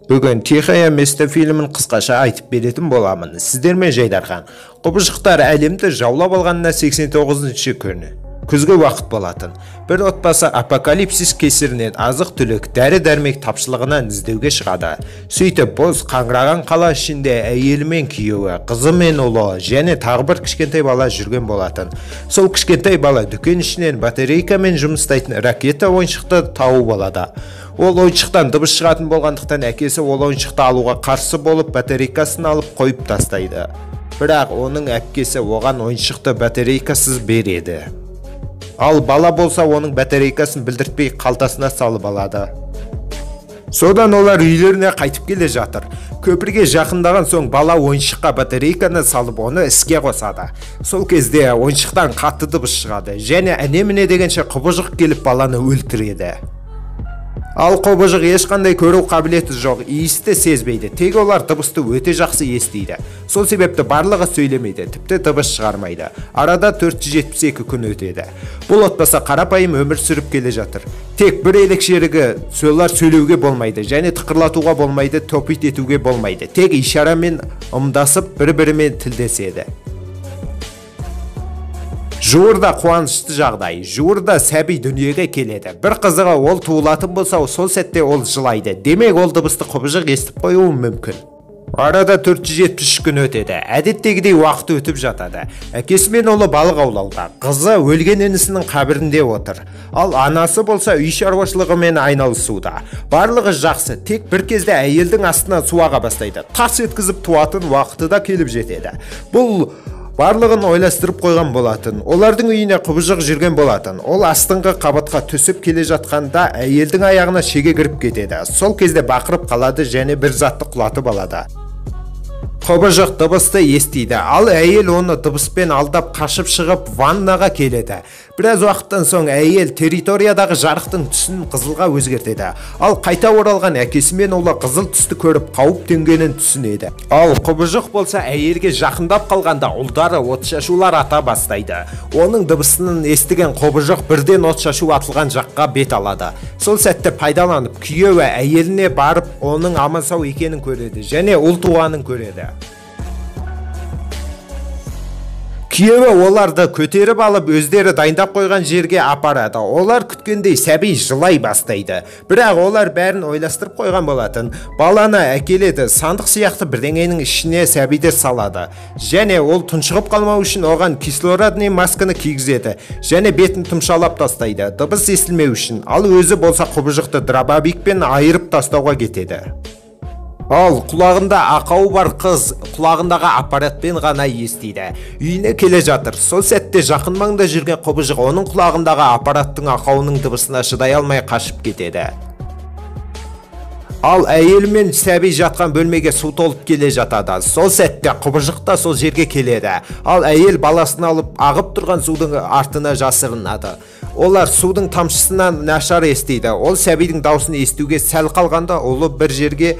Бүгін «Тихое место» фильмін қысқаша айтып беретін боламын. Сіздермен Жайдархан. Құбыжықтар әлемді жаулап алғанына 89-шы күні. Күзгі уақыт болатын. Бір отбасы апокалипсис кесірінен азық-түлік, дәрі-дәрмек тапшылығынан іздеуге шығады. Сөйтіп, бос қаңыраған қала ішінде әйелі мен күйеуі, қызы мен ұлы және тағы бір кішкентай бала жүрген болатын. Сол кішкентай бала дүкен ішінен батарейкамен жұмыс істейтін ракета ойыншықты тауып алады. Ол ойыншықтан дыбыс шығатын болғандықтан әкесі ол ойыншықты алуға қарсы болып, батарейкасын алып қойып тастайды. Бірақ оның әпкесі оған ойыншықты батарейкасыз береді. Ал бала болса оның батарейкасын білдіртпей қалтасына салып алады. Содан олар үйлеріне қайтып келе жатыр. Көпірге жақындаған соң бала ойыншыққа батарейканы салып оны іске қосады. Сол кезде ойыншықтан қатты дыбыс шығады және әне-міне дегенше құбыжық келіп баланы өлтіреді. Ал құбыжық ешқандай көру қабілеті жоқ, иісті сезбейді. Тек олар дыбысты өте жақсы естиді. Сол себепті барлығы сөйлемейді, тіпті дыбыс шығармайды. Арада 472 күн өтеді. Бұл отбасы қарапайым өмір сүріп келе жатыр. Тек бір ерекшелігі, олар сөйлеуге болмайды және тықырлатуға болмайды, топит етуге болмайды. Тек ишарамен ымдасып, бір-бірімен тілдеседі. Жуырда қуанышты жағдай. Жуырда сәби дүниеге келеді. Бір қызығы, ол туылатын болса, сол сәтте ол жылайды. Демек, ол дыбысты құбыжық естіп қоюы мүмкін. Арада 473 күн өтеді. Әдеттегідей уақыт өтіп жатады. Әкесі мен ұлы балық аулауда. Қызы өлген інісінің қабірінде отыр. Ал анасы болса үй шаруашылығымен айналысуда. Барлығы жақсы. Тек бір кезде әйелдің астынан су аға бастайды. Тарс еткізіп туатын уақыты да келіп жетеді. Бұл барлығын ойластырып қойған болатын. Олардың үйіне құбыжық жүрген болатын. Ол астыңғы қабатқа түсіп келе жатқанда әйелдің аяғына шеге кіріп кетеді. Сол кезде бақырып қалады және бір затты құлатып алады. Құбыжық дыбысты естиді. Ал әйел оны дыбыспен алдап қашып шығып ваннаға келеді. Біраз уақыттан соң әйел территориядағы жарықтың түсін қызылға өзгертеді. Ал қайта оралған әкесі мен ұлы қызыл түсті көріп қауіп төнгенін түсінеді. Ал құбыжық болса әйелге жақындап қалғанда ұлдары отшашулар ата бастайды. Оның дыбысын естіген құбыжық бірден отшашу атылған жаққа бет алады. Сол сәтті пайдаланып күйеуі әйеліне барып оның аман-сау екенін көреді және ұл туғанын көреді. Күйеуі оларды көтеріп алып өздері дайындап қойған жерге апарады. Олар күткендей сәби жылай бастайды. Бірақ олар бәрін ойластырып қойған болатын. Баланы әкеледі, сандық сияқты бірдеңенің ішіне сәбиді салады. Және ол тұншығып қалмау үшін оған кислородный масканы кигізеді. Және бетін тұмшалап тастайды, дыбыс естілмеу үшін. Ал өзі болса құбыжықты дробовикпен айырып тастауға кетеді. Ал құлағында ақауы бар қыз құлағындағы аппаратпен ғана естиді. Үйіне келе жатыр. Сол сәтте жақын маңда жүрген құбыжық оның құлағындағы аппараттың ақауының дыбысына шыдай алмай қашып кетеді. Ал әйел мен сәби жатқан бөлмеге су толып келе жатады. Сол сәтте құбыжық та сол жерге келеді. Ал әйел баласын алып ағып тұрған судың артына жасырынады. Олар судың тамшысынан нашар естиді. Ол сәбидің даусын естуге сәл қалғанда ұлы бір жерге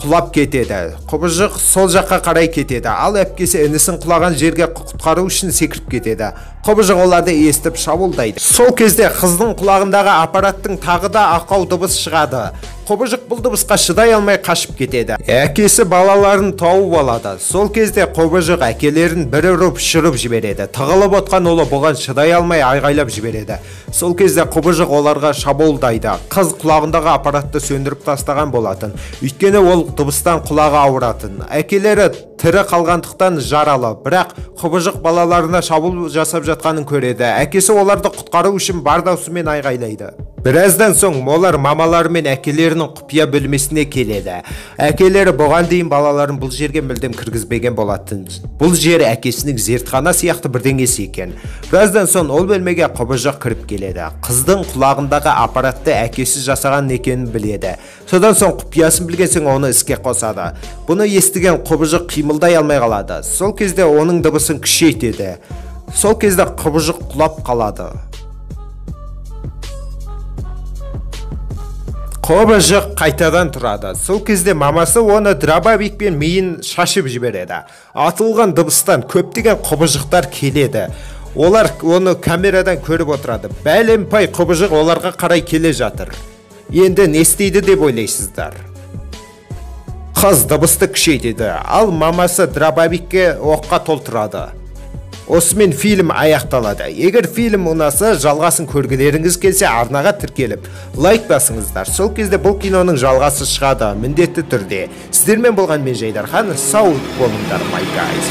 құлап кетеді. Құбыжық сол жаққа қарай кетеді. Ал әпкесі інісін құлаған жерге құтқару үшін секіріп кетеді. Құбыжық оларды естіп шабуылдайды. Сол кезде қыздың құлағындағы аппараттың тағы да ақау дыбыс шығады. Құбыжық бұл дыбысқа шыдай алмай қашып кетеді. Әкесі балаларын тауып алады. Сол кезде құбыжық әкелерін бір ұрып ұшырып жібереді. Тығылып отқан ұлы бұған шыдай алмай айғайлап жібереді. Сол кезде құбыжық оларға шабуылдайды. Қыз құлағындағы аппаратты сөндіріп тастаған болатын. Өйткені ол дыбыстан құлағы ауыратын. Әкелері тірі қалғандықтан жаралы. Бірақ құбыжық балаларына шабуыл жасап жатқанын көреді. Әкесі оларды құтқару үшін бар даусымен айғайлайды. Біраздан соң олар мамалары мен әкелерінің құпия бөлмесіне келеді. Әкелері бұған дейін балаларын бұл жерге мүлдем кіргізбеген болатын. Бұл жер әкесінің зертхана сияқты бірдеңесі екен. Біраздан соң ол бөлмеге құбыжық кіріп келеді. Қыздың құлағындағы аппаратты әкесі жасаған екенін біледі. Содан соң құпиясын білген соң оны іске қосады. Бұны естіген құбыжық қимылдай алмай қалады. Сол кезде оның дыбысын күшейтеді. Сол кезде құбыжық құлап қалады. Құбыжық қайтадан тұрады. Сол кезде мамасы оны дробовикпен миын шашып жібереді. Атылған дыбыстан көптеген құбыжықтар келеді. Олар оны камерадан көріп отырады. Бәленбай құбыжық оларға қарай келе жатыр. Енді не істейді деп ойлайсыздар? Қыз дыбысты күшейтеді, ал мамасы дробовикке оққа толтырады. Осымен фильм аяқталады. Егер фильм ұнаса, жалғасын көргілеріңіз келсе, арнаға тіркеліп, лайк басыңыздар. Сол кезде бұл киноның жалғасы шығады міндетті түрде. Сіздермен болған мен, Жайдархан. Сау болыңдар, my guys.